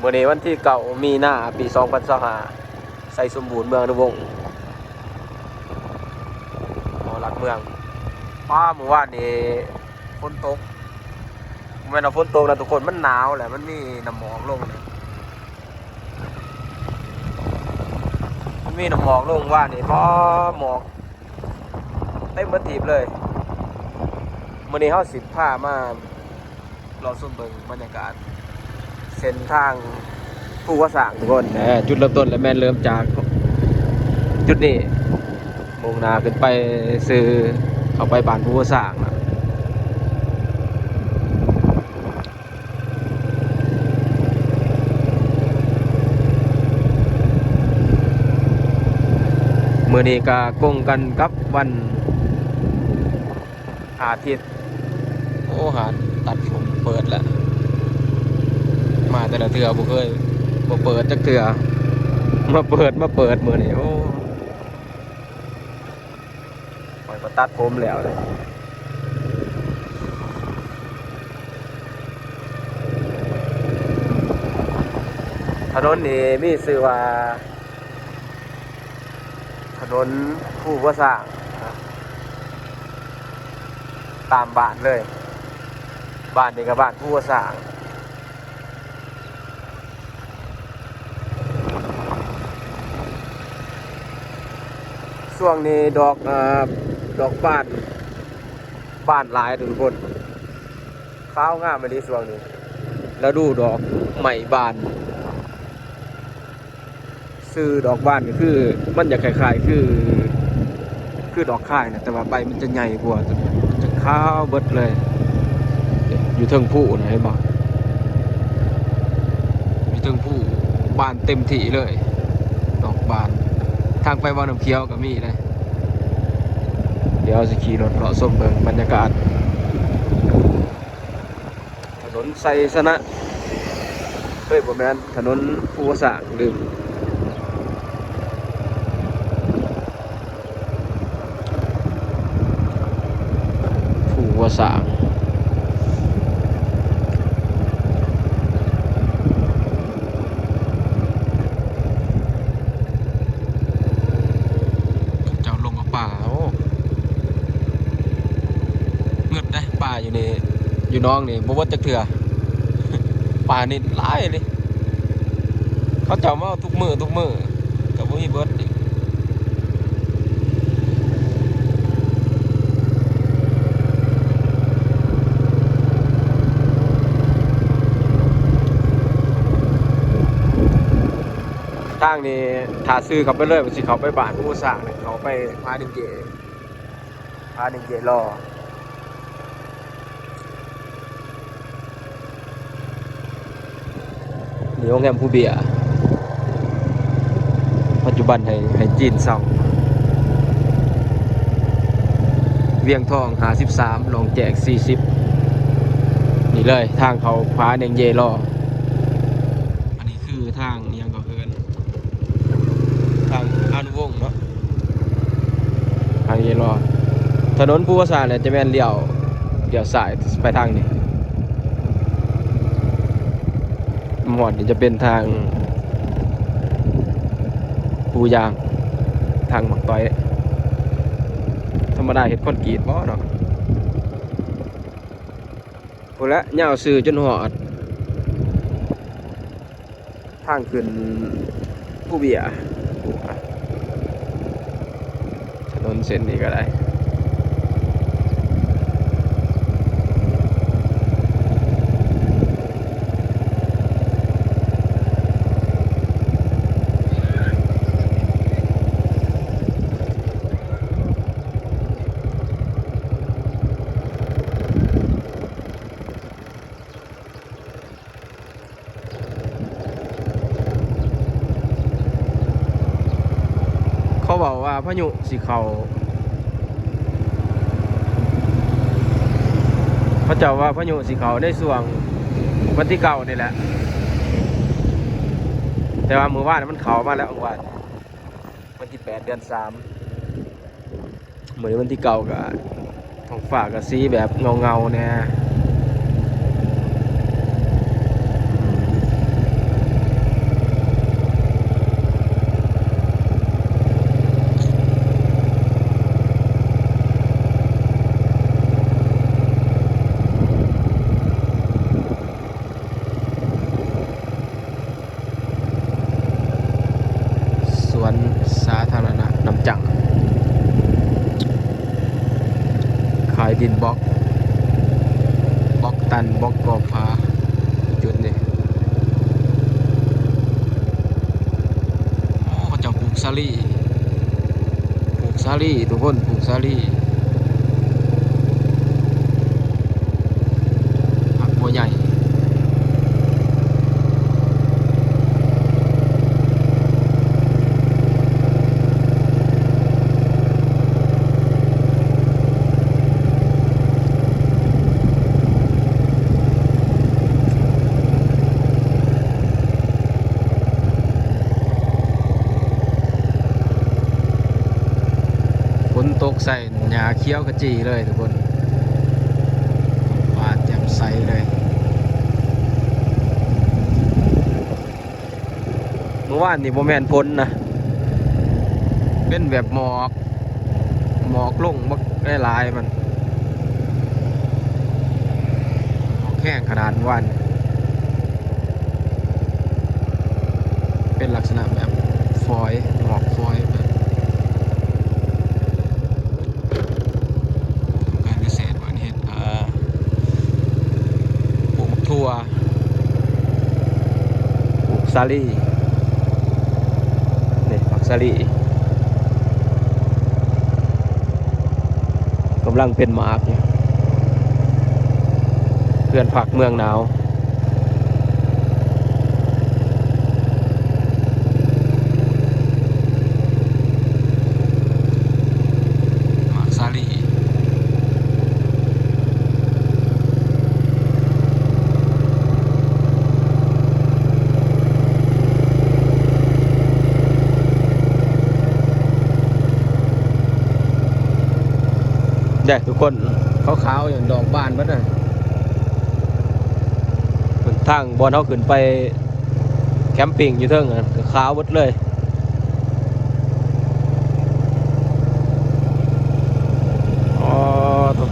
ມື້ນີ້ວັນທີເກົ້າ ມີນາ ປີສອງພັນຊາວຫ້າ ໄຊສົມບູນ ເມືອງອະນຸວົງ ຫໍຫຼັກເມືອງ. ປ້າ ມື້ວານນີ້ຝົນຕົກ, ບໍ່ແມ່ນວ່າຝົນຕົກນະທຸກຄົນ, ມັນໜາວແຫຼະ, ມັນມີນ້ຳໝອກລົງ, ມັນມີນ້ຳໝອກລົງວານນີ້. ປ້າ ໝອກເຕັມເບິດທີບເລີຍ. ມື້ນີ້ເຮົາຊິພາມາ ລໍຊົມເບິ່ງບັນຍາກາດເສັ້ນທາງພູຫົວຊ້າງທຸກຄົນ. ເອີ ຈຸດເລີ່ມຕົ້ນລະແມ່ນເລີ່ມຈາກຈຸດນີ້, ມຸ່ງໜ້າຂຶ້ນໄປຊື່ ເຂົ້າໄປບ້ານພູຫົວຊ້າງ. ມື້ນີ້ກະກົງກັນກັບວັນ ອາທິດ. ໂອ້ ຮ້ານຕັດຜົມເປີດແລ້ວ. ມາແຕ່ລະເທື່ອບໍ່ເຄີຍ ບໍ່ເປີດຈັກເທື່ອ, ມາເປີດ ມາເປີດມື້ນີ້. ໂອ້ ຂ້ອຍກໍຕັດຜົມແລ້ວເດ້. ຖະໜົນນີ້ມີຊື່ວ່າ ຖະໜົນພູຫົວຊ້າງ ຕາມບ້ານເລີຍ. ບ້ານນີ້ກໍບ້ານພູຫົວຊ້າງ. ຊ່ວງນີ້ດອກ ເອີ ດອກບານ ບານຫຼາຍທຸກຄົນ, ຂາວງາມອີ່ຫຼີຊ່ວງນີ້, ລະດູດອກໄມ້ບານ. ຊື່ດອກບານກໍຄື ມັນຈະຄ້າຍໆ ຄື ຄືດອກຄາຍນະ, ແຕ່ວ່າໃບມັນຈະໃຫຍ່ກວ່າ, ຈະຂາວເບິດເລີຍ. ຢູ່ເທິງພູນະ ເຫັນບໍ່? ຢູ່ເທິງພູ ບານເຕັມທີ່ເລີຍ ດອກບານ. ທາງໄປວັງນ້ຳຂຽວກໍມີເດ້. ດຽວຊິຂີ່ລົດເລາະຊົມເບິ່ງບັນຍາກາດ ຖະໜົນໄຊຊະນະ. ເອີຍ ບໍ່ແມ່ນ, ຖະໜົນພູຫົວຊ້າງ, ລືມ. ພູຫົວຊ້າງ. ເຈົ້າລົງເອົາປາ. ໂອ້ ເງິດເດ້ ປາຢູ່ນີ້ ຢູ່ໜອງນີ້ບໍ່ເບິດຈັກເທື່ອ. ປານີ້ຫຼາຍເລີຍ, ເຂົາເຈົ້າມາເອົາທຸກມື້ ທຸກມື້ກໍບໍ່ມີເບິດອີກ. ທາງນີ້ ຖ້າຊື່ເຂົ້າໄປເລີຍ ມັນຊິເຂົ້າໄປບ້ານພູຊ້າງ, ເຂົ້າໄປຜາໜິງເຢ ຜາໜິງເຢລໍ. ນີ້ໂຮງແຮມພູເບ້ຍ, ປັດຈຸບັນໃຫ້ ໃຫ້ຈີນເຊົ່າ. ວຽງທອງຫ້າສິບສາມ, ໜອງແຈກສີ່ສິບ. ນີ້ເລີຍ ທາງເຂົ້າຜາໜິງເຢລໍ. ອັນນີ້ຄືທາງຫຍັງກໍເອີ້ນ ທາງອານຸວົງເນາະ, ທາງເຢລໍ. ຖະໜົນພູວາສາແຫຼະ ຈະແມ່ນລ້ຽວ ລ້ຽວຊ້າຍໄປທາງນີ້. ມາຮອດນີ້ຈະເປັນທາງພູຢາງ, ທາງໝາກຕ້ອຍ. ທຳມະດາເຮັດຄອນກຣີດບໍເນາະ? ພຸ້ນແຫຼະ ຍາວຊື່ຈົນຮອດ ທາງຂຶ້ນພູເບ້ຍ. ຖະໜົນເສັ້ນນີ້ກໍໄດ້. ເຂົາເວົ້າວ່າພາຍຸຊິເຂົ້າ, ເຂົາເຈົ້າວ່າພາຍຸຊິເຂົ້າໃນຊ່ວງວັນທີເກົ້ານີ້ແຫຼະ, ແຕ່ວ່າມື້ວານມັນເຂົ້າມາແລ້ວ, ມື້ວານ ວັນທີແປດ ເດືອນສາມ. ມື້ນີ້ວັນທີເກົ້າ ກະທ້ອງຟ້າກະສີແບບເງົາໆແດ່. ດິນບລັອກ ບລັອກຕັນ ບລັອກກໍພາ ຈຸດນີ້. ໂອ້ ເຂົາເຈົ້າປູກສາລີ ປູກສາລີທຸກຄົນ ປູກສາລີ ຜັກບົວໃຫຍ່. ຝົນຕົກໃສ່ ຫຍ້າຂຽວຂະຈີເລີຍທຸກຄົນ ຟ້າແຈ່ມໃສເລີຍ. ມື້ວານນີ້ບໍ່ແມ່ນຝົນນະ ເປັນແບບໝອກ ໝອກລົງບັກຫຼາຍໆ ມັນໝອກແຮງຂະໜາດມື້ວານ ເປັນລັກສະນະແບບຟອຍ ໝອກຟອຍແບບ ການກະເສດ ເພິ່ນເຮັດ ອ່າ ປູກຖົ່ວ ປູກສາລີ ນີ້ ໝາກສາລີ ກຳລັງເປັນໝາກຢູ່ ເພື່ອນພັກເມືອງໜາວ. ໝາກສາລີ ເດ້ທຸກຄົນ ຂາວໆ ດອກບານເບິດນະ. ທາງບ່ອນເຮົາຂຶ້ນໄປແຄມປິງຢູ່ເທິງນັ້ນ ກໍຂາວເບິດເລີຍ. ອໍ ໂທ້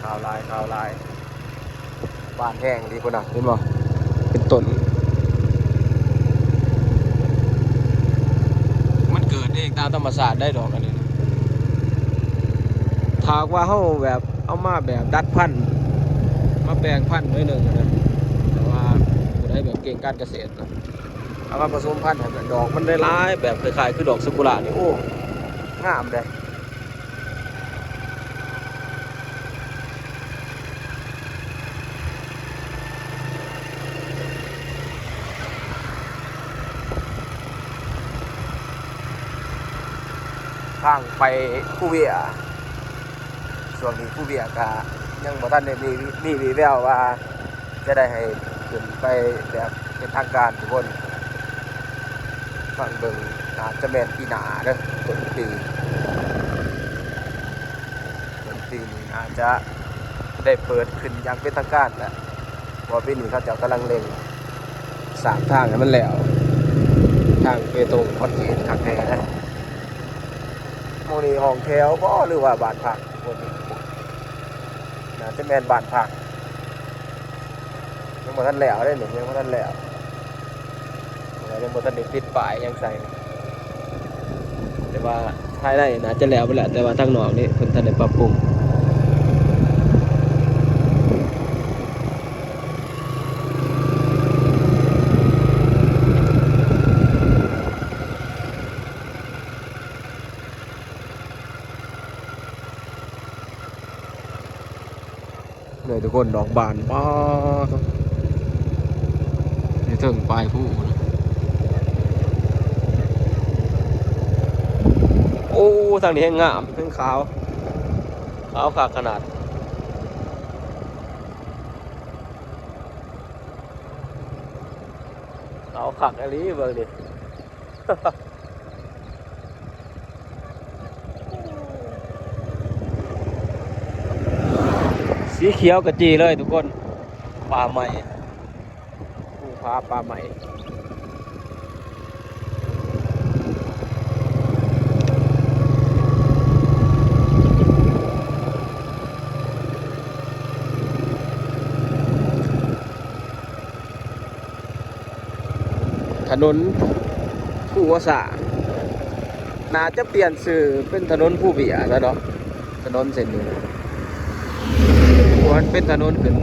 ຂາວຫຼາຍ ຂາວຫຼາຍ. ບານແຮງດີພຸ້ນນະ ເຫັນບໍ່ ເປັນຕົ້ນ ມັນເກີດເອງຕາມທຳມະຊາດໄດ້ດອກອັນນີ້ນະ. ຖ້າວ່າເຮົາແບບເອົາມາແບບດັດພັນ ມາແປງພັນໜ້ອຍໜຶ່ງນະ ແຕ່ວ່າຜູ້ໃດແບບເກັ່ງການກະເສດນະ ເອົາມາປະສົມພັນໃຫ້ມັນ ດອກມັນຫຼາຍໆ ແບບຄ້າຍໆ ຄືດອກຊາກຸຣະນີ້ ໂອ້ ງາມເດ້. ທາງໄປພູເວຍ ຊ່ວງນີ້ພູເວຍກະຍັງບໍ່ທັນໄດ້ມີ ມີວີ່ແວວວ່າ ຈະໄດ້ໃຫ້ຂຶ້ນໄປແບບເປັນທາງການທຸກຄົນ. ຟັງເບິ່ງ ອາດຈະແມ່ນປີໜ້າເດີ ຕົ້ນປີ ຕົ້ນປີນີ້ອາດຈະໄດ້ເປີດຂຶ້ນຢ່າງເປັນທາງການແຫຼະ ເພາະວ່າປີນີ້ເຂົາເຈົ້າກຳລັງເລັ່ງສ້າງທາງໃຫ້ມັນແລ້ວ ທາງເບຕົງຄອນກຣີດຄັກແນ່ນະ. ໝ່ອງນີ້ຫ້ອງແຖວບໍ່ ຫຼືວ່າບ້ານພັກ? ຄົນ ໜ້າຈະແມ່ນບ້ານພັກ ຍັງບໍ່ທັນແລ້ວເດ້ນີ້ ຍັງບໍ່ທັນແລ້ວ ຍັງບໍ່ທັນໄດ້ຕິດປ້າຍຫຍັງໃສ່ ແຕ່ວ່າພາຍໃນໜ້າຈະແລ້ວໄປແລ້ວ ແຕ່ວ່າທາງນອກນີ້ເພິ່ນທັນໄດ້ປັບປຸງ. ເລີຍທຸກຄົນ ດອກບານ ປາດ ຢູ່ເທິງປາຍພູ. ໂອ້ ທາງນີ້ແຮງງາມ ແຮງຂາວ ຂາວຄັກຂະໜາດ ຂາວຄັກອີ່ຫຼີ ເບິ່ງນີ້. ສີຂຽວຂະຈີເລີຍທຸກຄົນ ປ່າໄມ້ ພູຜາປ່າໄມ້. ຖະໜົນພູວາສາ ໜ້າຈະປ່ຽນຊື່ເປັນຖະໜົນພູເບ້ຍແລ້ວເນາະ ຖະໜົນເສັ້ນນີ້ ຄວນເປັນຖະໜົນຂຶ້ນ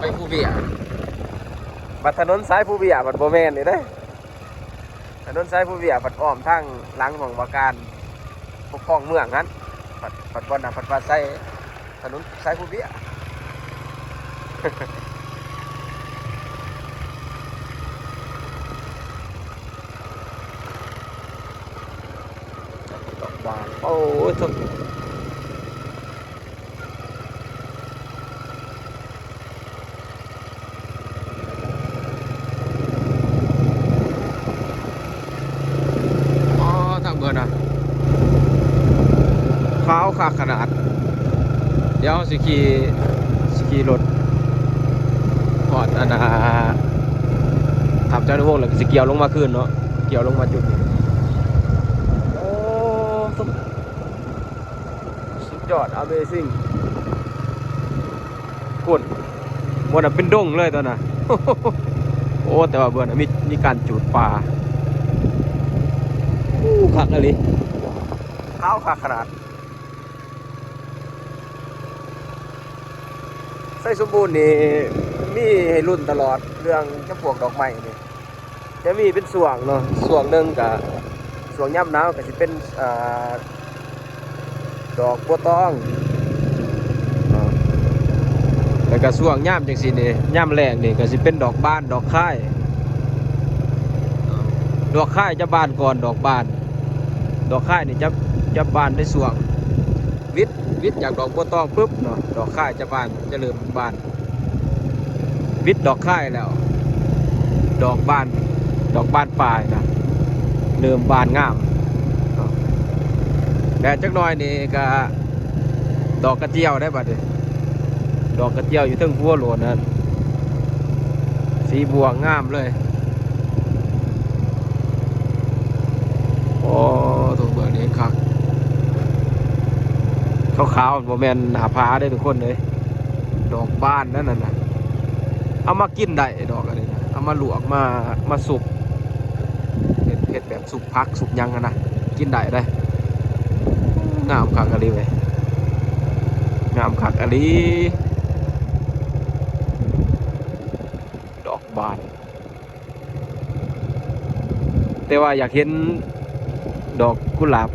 ໄປພູເບ້ຍ. ບັດຖະໜົນສາຍພູເບ້ຍບັດບໍ່ແມ່ນນີ້ເດ້. ຖະໜົນສາຍພູເບ້ຍພັດອ້ອມທາງຫຼັງຫ້ອງວ່າການປົກຄອງເມືອງຫັ້ນ ພັດ ພັດບ່ອນນະ ພັດວ່າໃສ່ຖະໜົນສາຍພູເບ້ຍ ດອກບານ ໂອ້ຍ ອໍ ທາງເບິ່ງນະ ຂາວຄັກຂະໜາດ. ດຽວເຮົາຊິຂີ່ ຊິຂີ່ລົດຮອດອັນນ່າ ຖ້ຳຈານຸວົງ ແລ້ວກໍຊິກ່ຽວລົງມາຄືນເນາະ ກ່ຽວລົງມາຈຸດນີ້. ໂອ້ ສຸດຍອດ ອາເມຊິງ ພຸ້ນ ບ່ອນນັ້ນເປັນດົງເລີຍຕອນນັ້ນ. ໂອ້ ແຕ່ວ່າເບິ່ງນະ ມີ ມີການຈູດປາ ໂອ້ ຄັກອີ່ຫຼີ ຂາວຄັກຂະໜາດ. ໄຊສົມບູນນີ້ມີໃຫ້ລຸ້ນຕະຫຼອດ ເລື່ອງຈຳພວກດອກໄມ້ນີ້ ຈະມີເປັນຊ່ວງເນາະ ຊ່ວງໜຶ່ງກະ ຊ່ວງຍາມໜາວກະຊິເປັນ ອ່າ ດອກບົວຕອງ ແລ້ວກະຊ່ວງຍາມຈັ່ງຊີ້ນີ້ ຍາມແລ້ງນີ້ກະຊິເປັນດອກບານ ດອກຄາຍ ດອກຄາຍຈະບານກ່ອນດອກບານ ດອກຄາຍນີ້ຈະ ຈະບານໃນຊ່ວງ ວິດ ວິດຈາກດອກບົວຕອງປຶບເນາະ ດອກຄາຍຈະບານ ຈະເລີ່ມບານ ວິດດອກຄາຍແລ້ວ ດອກບານ ດອກບານປາຍນະ ເລີ່ມບານງາມເນາະ. ແລ້ວຈັກໜ່ອຍນີ້ກະ ດອກກະຈຽວໄດ້ບັດນີ້ ດອກກະຈຽວຢູ່ເທິງຫົວໂຫຼນນັ້ນ ສີບວງງາມເລີຍ. ໂອ້ ໂຕເບິ່ງນີ້ຄັກ ຂາວໆ ບໍ່ແມ່ນໜ້າຜາເດ້ທຸກຄົນເອີຍ ດອກບານນັ້ນນະ ເອົາມາກິນໄດ້ດອກອັນນີ້ນະ ເອົາມາລວກ ມາ ມາຊຸບ ເຮັດ ເຮັດແບບຊຸບຜັກຊຸບຫຍັງຫັ້ນນະ ກິນໄດ້ເດ້. ງາມຄັກອີ່ຫຼີເວີຍ ງາມຄັກອີ່ຫຼີ ດອກບານ. ແຕ່ວ່າຢາກເຫັນດອກກຸຫຼາບ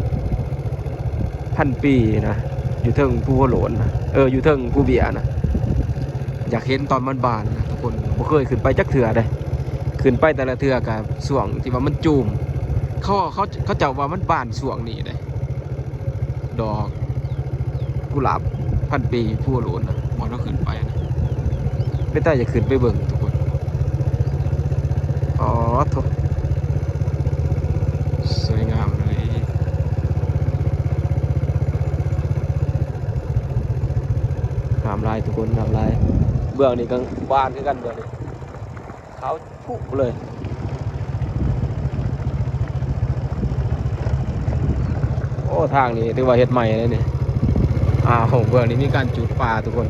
ພັນປີນະ ຢູ່ເທິງພູຫົວໂຫຼນນະ ເອີ ຢູ່ເທິງພູເບ້ຍນະ ຢາກເຫັນຕອນມັນບານນະທຸກຄົນ ບໍ່ເຄີຍຂຶ້ນໄປຈັກເທື່ອເດ້. ຂຶ້ນໄປແຕ່ລະເທື່ອກະຊ່ວງທີ່ວ່າມັນຈູມ ເຂົາ ເຂົາ ເຂົາເຈົ້າວ່າມັນບານຊ່ວງນີ້ເດ້. ດອກກຸຫຼາບພັນປີພູໂຫຼນນະ ບ່ອນເຮົາຂຶ້ນໄປນະ ເປັນຕາຢາກຂຶ້ນໄປເບິ່ງທຸກຄົນ. ອໍ ໂທ້ ສວຍງາມອີ່ຫຼີ ງາມຫຼາຍທຸກຄົນ ງາມຫຼາຍ. ເບື້ອງນີ້ກໍບານຄືກັນ ເບື້ອງນີ້ ຂາວ ພຸເລີຍ. ໂອ້ ທາງນີ້ຖືວ່າເຮັດໃໝ່ເດ້ນີ້. ອ້າວ ເບື້ອງນີ້ມີການຈູດປາທຸກຄົນ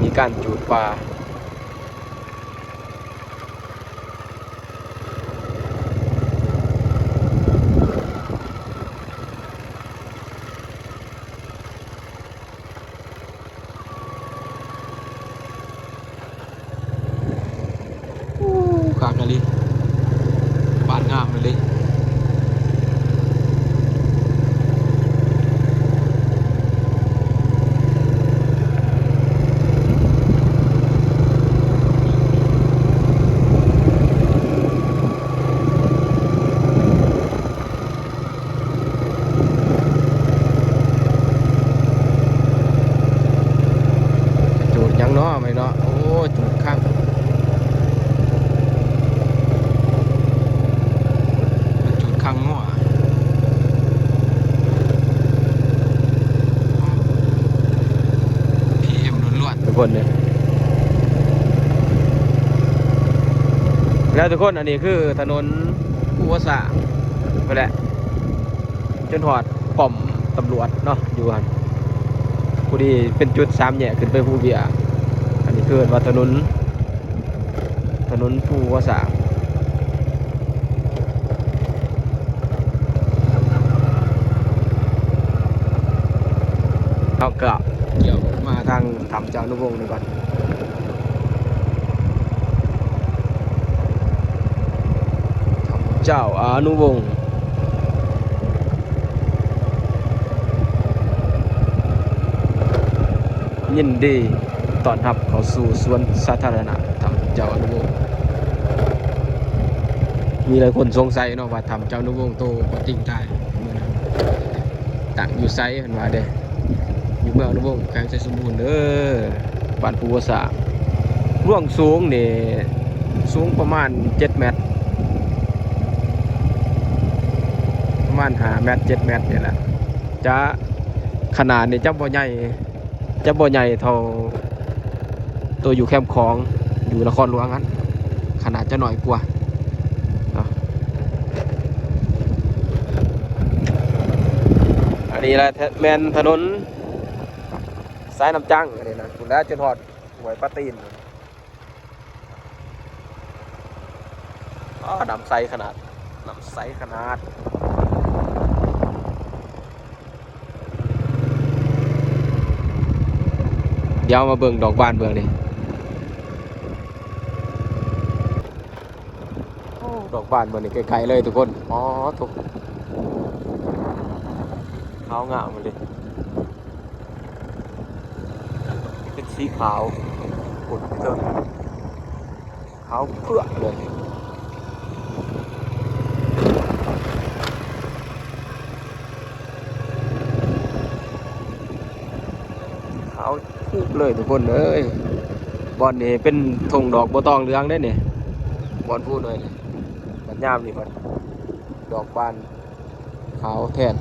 ມີການຈູດປາ. ໂອ້ ຄັກອີ່ຫຼີ ບານງາມອີ່ຫຼີ. ຈູດຫຍັງເນາະ ໄປເນາະ. ໂອ້ ຈູດຄັງ ຈູດຄັງງົວ ພີເອັມລ້ວນໆ ທຸກຄົນເອີຍ. ແລ້ວທຸກຄົນ ອັນນີ້ຄືຖະໜົນພູຫົວຊ້າງພຸ້ນແຫຼະ ຈົນຮອດປ້ອມຕຳຫຼວດເນາະ ຢູ່ຫັ້ນ ພໍດີເປັນຈຸດສາມແຍກຂຶ້ນໄປພູເບ້ຍ. ອັນນີ້ຄືເອີ້ນວ່າຖະໜົນ ຖະໜົນພູຫົວຊ້າງ. ເຮົາກໍລ້ຽວມາທາງຖ້ຳເຈົ້າອະນຸວົງນີ້ກ່ອນ. ຖ້ຳເຈົ້າອະນຸວົງ ຍິນດີຕ້ອນຮັບເຂົ້າສູ່ສວນສາທາລະນະຖ້ຳເຈົ້າອະນຸວົງ. ມີຫຼາຍຄົນສົງໄສເນາະວ່າຖ້ຳເຈົ້າອະນຸວົງໂຕຕົວຈິງແທ້ ຕັ້ງຢູ່ໃສ ເພິ່ນວ່າເດ້. ຢູ່ເມືອງອະນຸວົງ ແຂວງໄຊສົມບູນເດີ ບ້ານພູຫົວຊ້າງ. ລວງສູງນີ້ສູງປະມານເຈັດແມັດ ປະມານຫ້າແມັດ ເຈັດແມັດນີ້ແຫຼະ. ຈະ ຂະໜາດນີ້ຈະບໍ່ໃຫຍ່ ຈະບໍ່ໃຫຍ່ເທົ່າໂຕຢູ່ແຄມຂອງ ຢູ່ນະຄອນຫຼວງຫັ້ນ ຂະໜາດຈະໜ້ອຍກວ່າເນາະ. ອັນນີ້ລະແມ່ນຖະໜົນສາຍນ້ຳຈັງ ອັນນີ້ນະ ພຸ້ນແຫຼະ ຈົນຮອດຫ້ວຍປາຕີນ. ອ້າ ນ້ຳໃສຂະໜາດ ນ້ຳໃສຂະໜາດ. ດຽວມາເບິ່ງດອກບານເບື້ອງນີ້. ໂອ້ ດອກບານເບື້ອງນີ້ໄກໆເລີຍທຸກຄົນ. ອໍ ໂທ້ ຂາວງາມເລີຍ. ເປັນສີຂາວ ໂອ້ ເຖິງຂາວເຜືອກເລີຍ. ຂາວທຸກເລີຍທຸກຄົນເອີຍ. ບ່ອນນີ້ເປັນທົ່ງດອກບົວຕອງເຫຼືອງເດ້ນີ້ ບ່ອນພູນ້ອຍນີ້. ບັດຍາມນີ້ບັດດອກບານ ຂາວແທນ.